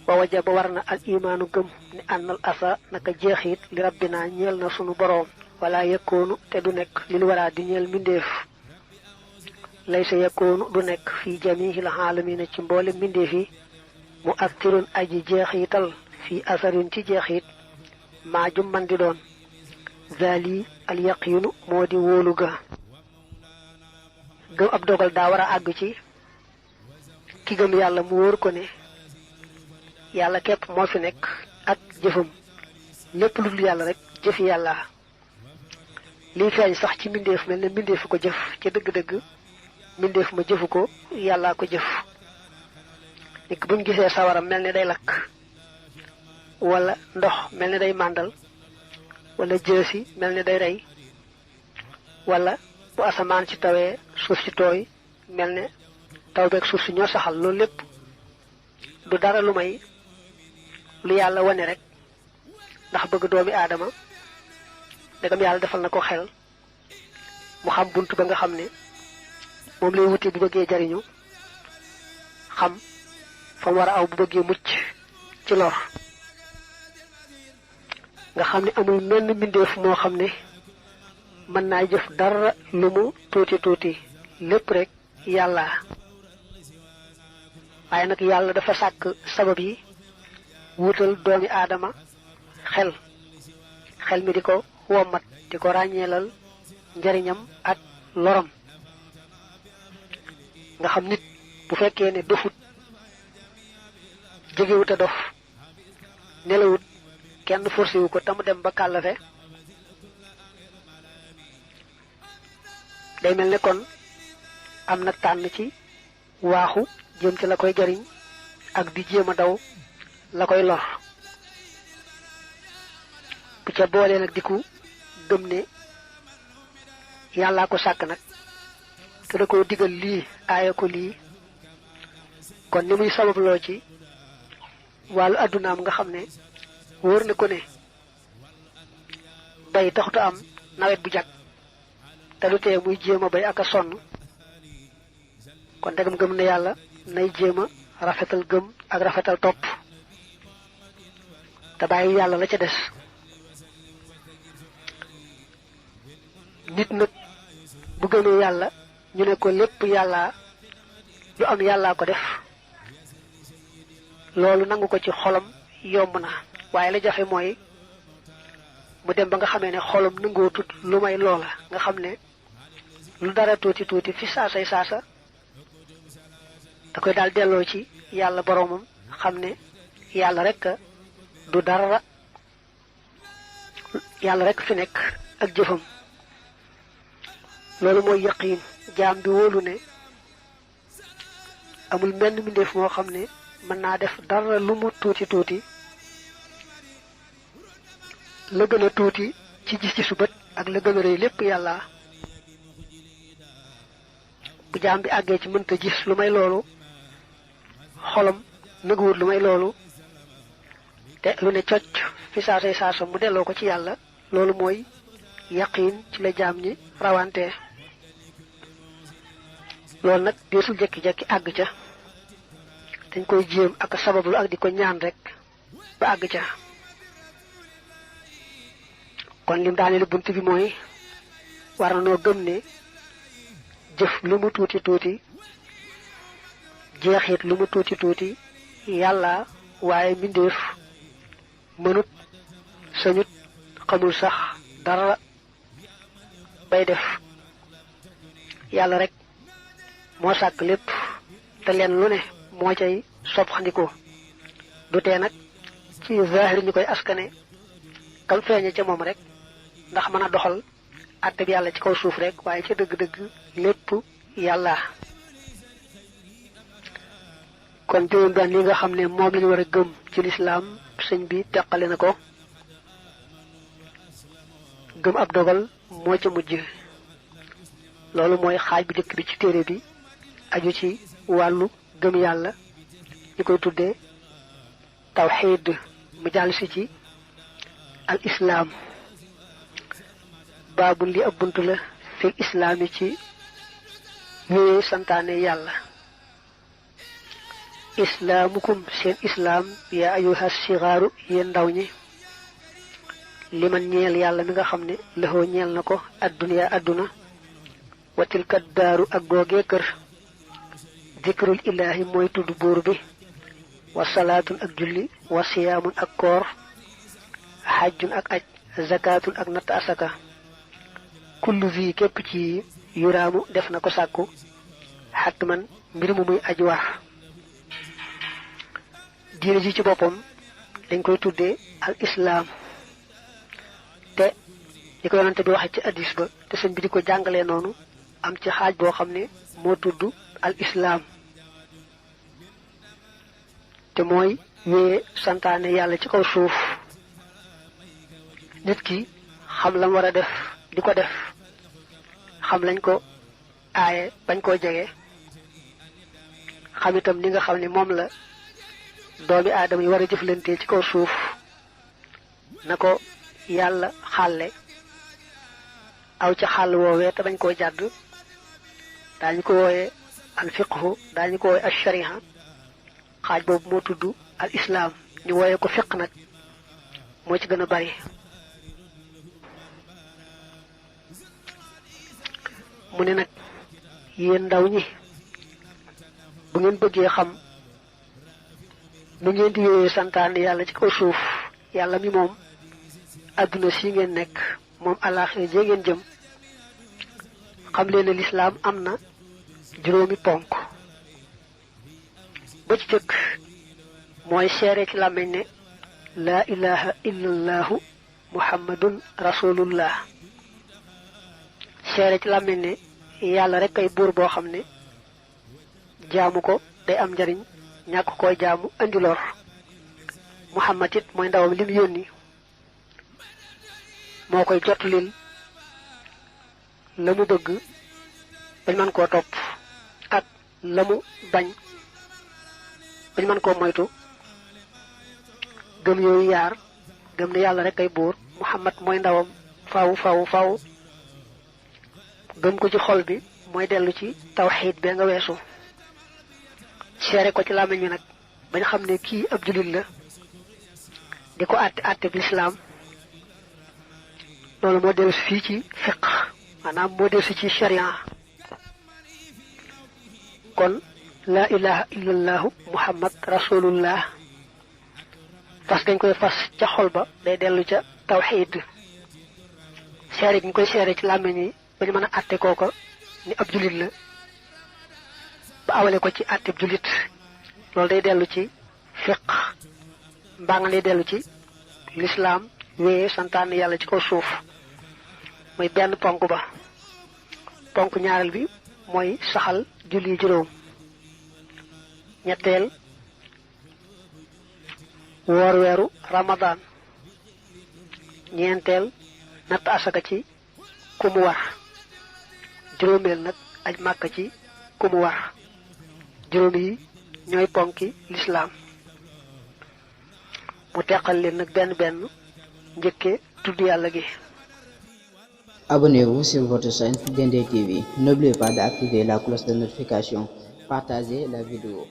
wa wajaba warna al imaanu gëm ni annal asa naka jeexit li rabbina ñeel na sunu boroom wala yakkoonu te du nekk lil wara di ñeel mbindeef laysa yakkoonu du nekk fi jamihil aalamina ci mboole mbindeef yi mu astirun aji jeexital fi asarin ci jeexit maa jum man di doon zali al yaqinu moo di wóolu ga gëm ab dogal daa war a àgg ci ki gëm yàlla mu wóor ko ne yàlla képp moo fi nekk ak jëfam lépp lu dul yàlla rek jëfi yàlla lii feeñ sax ci mbindeef mel ne mbindeefu ko jëf ca dëgg-dëgg mbindeef ma jëfu ko yàllaa ko jëf nit buñ gisee sawaram mel ne day lakk wala ndox mel ne day màndal wala jësi mel ne day rey wala bu asamaan ci tawee suuf ci tooy mel ne taw beeg suuf si ñoo saxal loolu lépp du dara lu may lu yàlla wane rek ndax bëgg doomi aadama dagam yàlla defal na ko xel mu xam buntu ba nga xam ne moom lay wuti bu bëggee jariñu xam fa mu war a aw bu bëggee mucc ci lor nga xam ne amul menn mbindeef moo xam ne mën naa jëf dara lu mu tuuti tuuti lépp rek yàlla waaye nag yàlla dafa sàkk sabab yi wutal doomi aadama xel mi di ko wommat di ko ràññeelal njariñam ak loram nga xam nit bu fekkee ne dofut jegewut a dof nelawut kenn forcé wu ko tamu dem ba kàllafe day mel ne kon am na tànn ci waaxu jëm ci la koy jariñ ak di jéem a daw la koy lor bu ca boolee nag diku gëm ne yàllaa ko sàkk nag te da koo digal lii aaya ko lii kon ni muy sababloo ci wàllu addunaam nga xam ne wóor na ko ne bay taxuta am nawet bu jag te du tee muy jéem a bay ak a sonn kon ndegam gëm ne yàlla nay jéem a rafetal gëm ak rafetal topp te bàyyi yàlla la ca des nit nag bu gëmee yàlla ñu ne ko lépp yàlla lu am yàllaa ko def loolu nangu ko ci xolam yomb na waaye la jafe mooy mu dem ba nga xamee ne xolam nangoo tut lu may loola nga xam ne lu dara tuuti tuuti fi saasay saasa da koy daal delloo ci yàlla boroomam xam ne yàlla rek du dara yàlla rek fi nekk ak jëfam loolu mooy yaqiin jaam bi wóolu ne amul menn mbindeef moo xam ne mën naa def dara lu mu tuuti tuuti la gën a tuuti ci gis ci su bët ak la gën a rëy lépp yàlla bu jaam bi àggee ci mënta gis lu may loolu xolam nëguwut lu may loolu te lu ne cocc fi saasay saasa mu delloo ko ci yàlla loolu mooy yaqiin ci la jaam ñi rawante loolu nag deesul jekki-jekki àgg ca dañ koy jéem ak sabablu ak di ko ñaan rek ba àgg ca kon lim daane lu bunt bi mooy war na noo gëm ne jëf lu mu tuuti tuuti jeexit lu mu tuuti tuuti yàlla waaye mbindeef mënut sañut xamul sax dara bay def yàlla rek moo sàkk lépp te leen lu ne moo cay soppaxndikoo du tee nag ci zahir ñu koy askane kam feeñe ca moom rek ndax mën a doxal àtte bi yàlla ci kaw suuf rek waaye ca dëgg-dëgg lépp yàlla kon juróom daan li nga xam ne moom lañu war a gëm ci lislaam sëñ bi teqale na ko gëm ab dogal moo ca mujj loolu mooy xaaj bu njëkk bi ci téere bi aju ci wàllu gëm yàlla ñu koy tuddee tawxiid mu jàll si ci al islaam baabu li ab bunt la fil islaam yi ci wéyee santaane yàlla islaamukum seen islaam yaa ayuha sigaaru yéen ndaw ñi liman ñeel yàlla mi nga xam ne lëxoo ñeel na ko adduniya adduna watilka daaru ak googee kër dikrul ilaahi mooy tudd buur bi wa salaatun ak julli wa siyaamun ak koor xajjun ak aj zakaatun ak natt asaka kullu vi képp ci yuraamu def na ko sàkku xatt man mbir mu muy aj war diine ji ci boppam dañ koy tuddee al islaam te li ko yonante bi waxe ci addis ba te sëñ bi di ko jàngalee noonu am ci xaaj boo xam ne moo tudd al islaam te mooy wéye santaane yàlla ci kaw suuf nit ki xam lam war a def di ko def xam lañ ko aaye bañ koo jege xam itam li nga xam ne moom la doomi aadama yi war a jëflante ci kaw suuf na ko yàlla xàlle aw ca xàll woowee te bañ koo jàdd daañu ko wooyee al fiqhu daañu ko wooyee al shariha xaaj boobu moo tudd al islaam ñu wooyee ko fiq nag moo ci gën a bari mu ne nag yéen ndaw ñi bu ngeen bëggee xam nu ngeen di yooyee santaane yàlla ci kaw suuf yàlla mi moom adduna si ngeen nekk moom àllaaxira jee ngeen jëm xam leen ne lislaam am na juróomi ponk ba ci jëkk mooy seere ci làmmiñ ne laa ilaha illallahu muhammadun rasulullah seere ci làmmiñ ne yàlla rek ay buur boo xam ne jaamu ko day am njariñ ñàkk koy jaamu andi lor muhammad it mooy ndawam li mu yónni moo koy jotlil la mu bëgg bañ mën koo topp ak la mu bañ bañ mën koo moytu gëm yooyu yaar gëm ne yàlla rek ay buur muhammad mooy ndawam faw gëm ko ci xol bi mooy dellu ci tawxiid bee nga weesu seere ko ci làmmiñ wi nag bañ xam ne kii ab jullit la di ko àtte bi lislaam loolu moo dellu si fii ci fiq maanaam moo dellu si ci sharia kon laa ilaha illallahu muhammad rasulullah fas gañ koy fas ca xol ba day dellu ca tawxiid seere gi ñu koy seere ci làmmiñ yi ba ñu mën a àtte kooko ni ab jullit la ba awale ko ci àtte jullit loolu day dellu ci fiq mbaa nga day dellu ci lislaam wéye santaane yàlla ci kaw suuf mooy benn ponk ba ponk ñaareel bi mooy saxal julli juróom ñetteel woor weeru ramadaan ñeenteel natt asaka ci ku mu war juróomeel nag aj màkka ci ku mu war juróom yi ñooy ponki lislaam mu teqal leen nag benn benn njëkke tudd yàlla gi. Abonnez-vous sur votre chaîne Dendey TV. N'oubliez pas d'activer la cloche de notification. Partagez la vidéo.